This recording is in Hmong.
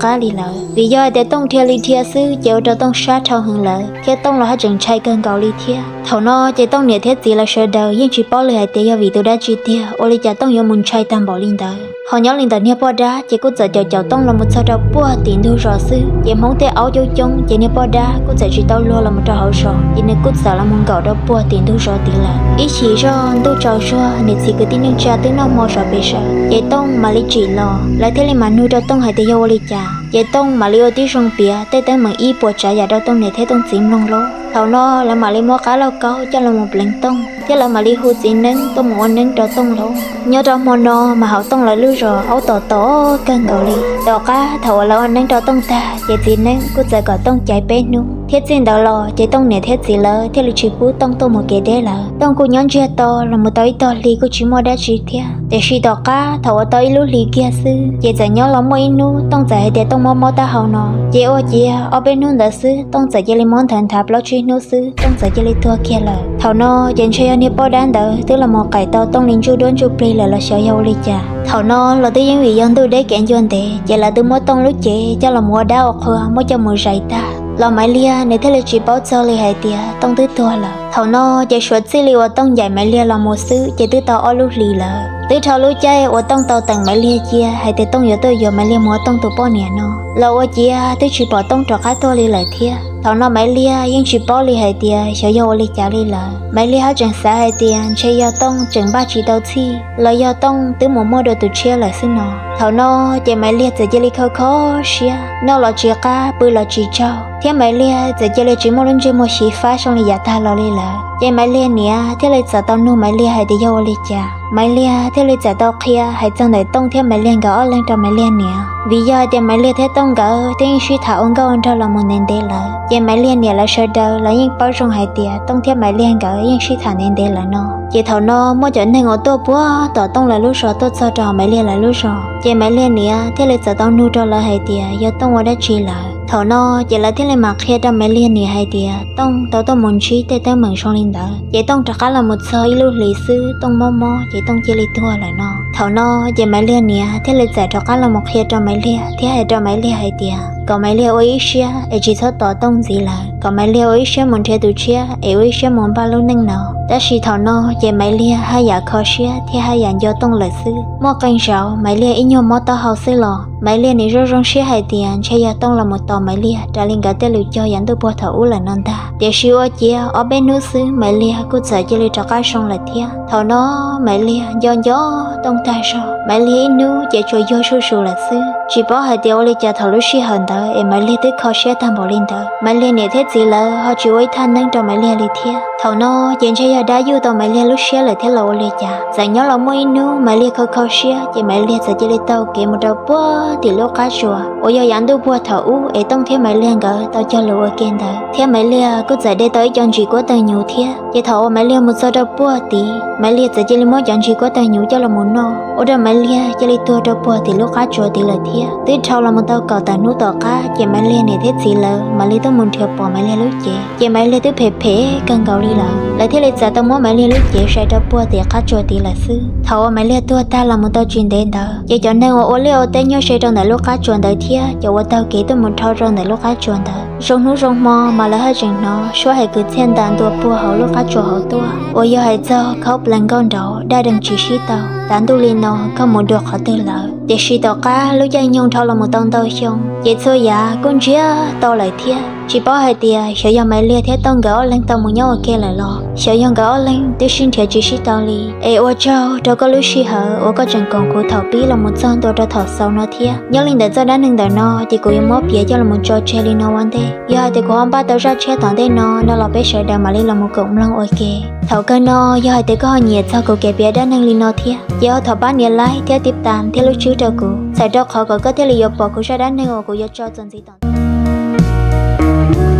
qab li lawm. Vim yog hais tias Tooj dhia li dhia xwb ces ua rau Tooj sab dhau heev lawm thiab Tooj los haj tseem ntshai kawg nkaus li thiab. Thaum no ces Tooj niam thiab txiv lawv sawv daws yeej tsis paub li hais tias yog vim tus dab tsi tiag ua li cas Tooj yuav mus ntshai tag npaum li ntawd. Ho nyob li ntawm niag poj dab ces kuj txawm caum caum Tooj los mus txog rau puag tim ntug zos xwb ces Hmoob tej aub coob coob ces niag poj dab kuj txawm tsis tau luag los mus rau hauv zos ces nws kuj txawm los mus nkaum rau puag tim ntug zos tid lawm. Ib chim zoj ntuj tsaus zuag niam txiv kwv tij neej tsa twb noj hmo zov pem sawv ces Tooj mam li tsim los, lawv thiaj li mam nug rau Tooj hais tias yog ua li cas ces Tooj mam li ua tib zoo piav tej teeb meem ib puas tsav yam rau Tooj niam thiab Tooj txiv mloog lauj. Thaum no lawv mam li muab qab lauj kaub coj los mus pleev Tooj thiab lawv mam li hu txiv neeb tuaj mus ua neeb rau Tooj lauj. Nyob rau hmo no mas hauv Tooj lawv lub zos aub tom tom kawg nkaus li. Tom qab thaum uas lawv ua neeb rau Tooj tag ces txiv neeb kuj txawm kom Tooj caiv peb hnub thiab txij ntawd los ces Tooj niam thiab txiv lawv thiaj li tsis pub Tooj tuaj mus kev deb lawm. Tooj kuj nyob ntsiag to los mus tau ib tog hli kuj tsis muaj dab tsi thiab. Tiam sis tom qab thaum uas tau ib lub hli kiag xwb ces txawm nyob los muaj ib hnub Tooj txawm hais tias Tooj mob mob taub hau no ces ua ciav ob peb hnub ntawd xwb Tooj txawm cia li mob nthawv nthav plaub tsib hnub xwb Tooj txawm cia li tuag kiag lawm. Thaum no ces ntshe yog niag poj dab ntawd twb los mus qais tau Tooj li ntsuj duab ntsuj plig lawm los xyov yog ua li cas. Thaum no los twb yeej vim yog ntuj deb kev ncua ntev ces lawv twb muab Tooj lub cev coj los mus ua dab ua qhua muab coj mus zais tag los Maiv Liag nws thiaj li tsis paub txog li hais tias Tooj twb tuag lawm. Thaum no ces suav txij li uas Tooj ncaim Maiv Liag los mus xwb ces twb tau ob lub hlis lawm. Twb dhau lub caij uas Tooj tau teem Maiv Liag cia hais tias Tooj yuav tuaj yuav Maiv Liag mus ua Tooj tus poj niam no los ua ciav twb tsis pom Tooj rov qab tuaj li lawm thiab. Thaum no Maiv Liag yeej tsis paub li hais tias xyov yog ua li cas li lawm. Maiv Liag haj tseem xav hais tias ntshe yog Tooj tseem npaj tsis tau txhij los yog Tooj twb mus muaj dua tus tshiab lawm xwb no. Thaum no ces Maiv Liag txawm cia li kho kho siab, noj los tsis qab, pw los tsis tsaug, thiab Maiv Liag txawm cia li tsis muaj lub ntsej muag xyiv fab zoo li yav tag los li lawm. Ces Maiv Liag niam thiaj li txawm tau nug Maiv Liag hais tias yog ua li cas. Maiv Liag thiaj li txawm tau qhia hais txog ntawm Tooj thiab Maiv Liag nkawd ob leeg rau Maiv Liag niam. Vim yog hais tias Maiv Liag thiab Tooj nkawd twb yeej sib tham ua nkauj ua nraug los mus ntev ntev lawm, ces Maiv Liag niam lawv sawv daws los yeej paub zoo hais tias Tooj thiab Maiv Liag nkawd yeej sib tham ntev ntev lawm no. Ces thaum no muaj cov neeg uas tuaj puag tom Tooj lawv lub zos tuaj txog rau hauv Maiv Liag lawv lub zos, ces Maiv Liag niam thiaj li txawm tau nug rau lawv hais tias yog Tooj ua dab tsi lawm. Thaum no ces lawv thiaj li mam qhia rau Maiv Liag niam hais tias Tooj tau tuaj mus ntsib tej teeb meem zoo li ntawd, ces Tooj rov qab los mus txog ib lub hlis xwb Tooj mob mob ces Tooj cia li tuag lawm no. Thaum no ces Maiv Liag niam thiaj li txawm rov qab los mus qhia rau Maiv Liag thiab hais rau Maiv Liag hais tias kom Maiv Liag ua ib siab es tsis txhob tos Tooj ntxiv lawm, kom Maiv Liag ua ib siab mus nrhiav tus tshiab es ua ib siab mus npaj lub neej no. Tab sis thaum no ces Maiv Liag haj yam kho siab thiab haj yam nco Tooj lawm xwb. Muaj qee zaus Maiv Liag ib nyuag mob taub hau xwb los Maiv Liag nim zoo zoo siab hais tias ntshe yog Tooj los mus tos Maiv Liag raws li nkawd tej lus cog yav ntuj puag thaum ub lawm no ntag. Tiam sis ua ciav ob peb hnub xwb Maiv Liag kuj txawm cia li rov qab zoo lawm thiab. Thaum no Maiv Liag nco nco Tooj tag zog, Maiv Liag ib hnub ces tsuas yuag zuj zus lawm xwb. Tsis paub hais tias ua li cas thaum lub sij hawm ntawd es Maiv Liag twb kho siab tag npaum li ntawd, Maiv Liag niam thiab txiv lawv ho tsis ua ib thaj neeb rau Maiv Liag li thiab. Thaum no ces ntshe yog dab yuj tau Maiv Liag lub siab lawm thiab los ua li cas. Txawm nyob los muaj ib hnub Maiv Liag kho kho siab ces Maiv Liag txawm cia li taug kev mus rau puag tim lub qab tsuas uas yog yav ntuj puag thaum ub es Tooj thiab Maiv Liag nkawd tau cog lus ua ke ntawd, thiab Maiv Liag kuj txawm de tau ib co ntsis kuab tawg nyuv thiab. Ces thaum uas Maiv Liag mus txog rau puag tid, Maiv Liag txawm cia li muab cov ntsis kuab tawg nyuv coj los mus noj, ua rau Maiv Liag cia li tuag rau puag tim lub qab tsuas tid lawm thiab. Twb dhau los mus tau kaum tawm hnub tom qab ces Maiv Liag niam thiab txiv lawv mam li tuaj mus nrhiav pom Maiv Liag lub cev, ces Maiv Liag twb phem phem kawg nkaus li lawm, lawv thiaj li txawm tau muab Maiv Liag lub cev sai rau puag tim qab tsuas tid lawm xwb. Thaum uas Maiv Liag tuag tag los mus tau tsis ntev ntawd ces cov neeg uas ua liaj ua teb nyob ze rau ntawm lub qab tsuas ntawd thiab cov uas taug kev tuaj mus dhau rau ntawm lub qab tsuas ntawd, zoo hnub zoo hmo mas lawv haj tseem hnov suab hais kwv txhiaj ntas ntua puag hauv lub qab tsuas hauv tuaj, uas yog hais txog khaub plaws nkauj nraug daj dees tsis sib tau. Tav ntuj li no koj mus dua qhov twg lawm? Tiam sis tom qab lub caij nyoog dhau los mus tau ntau xyoo ces txhua yav kuj ntsiag to lawm thiab. Tsis paub hais tias xyov yog Maiv Liag thiab Tooj nkawd ob leeg tau mus nyob ua ke lawm los xyov yog nkawd ob leeg twb sib nrhiav tsis sib tau li. Es ua tsaug rau koj lub sij hawm uas koj tseem koom kuv thaum pib los mus txog ntua rau thaum xaus no thiab. Nyob li ntawm txoj dab neeg ntawm no ces kuv yuav muab piav coj los mus tso tseg li no ua ntej. Yog hais tias kuv ho npaj tau zaj tshiab tom ntej no no los peb sawv daws mam li los mus koom mloog ua ke. Thaum kawg no yog hais tias koj ho nyiam txog kuv kev piav dab neeg li no thiab ces ho thov pab nias like thiab tib tam thiab lub tswb rau kuv, txhawm rau qhov kom koj thiaj li yuav pom kuv zaj dab neeg uas kuv yuav tso txuas ntxiv tom ntej.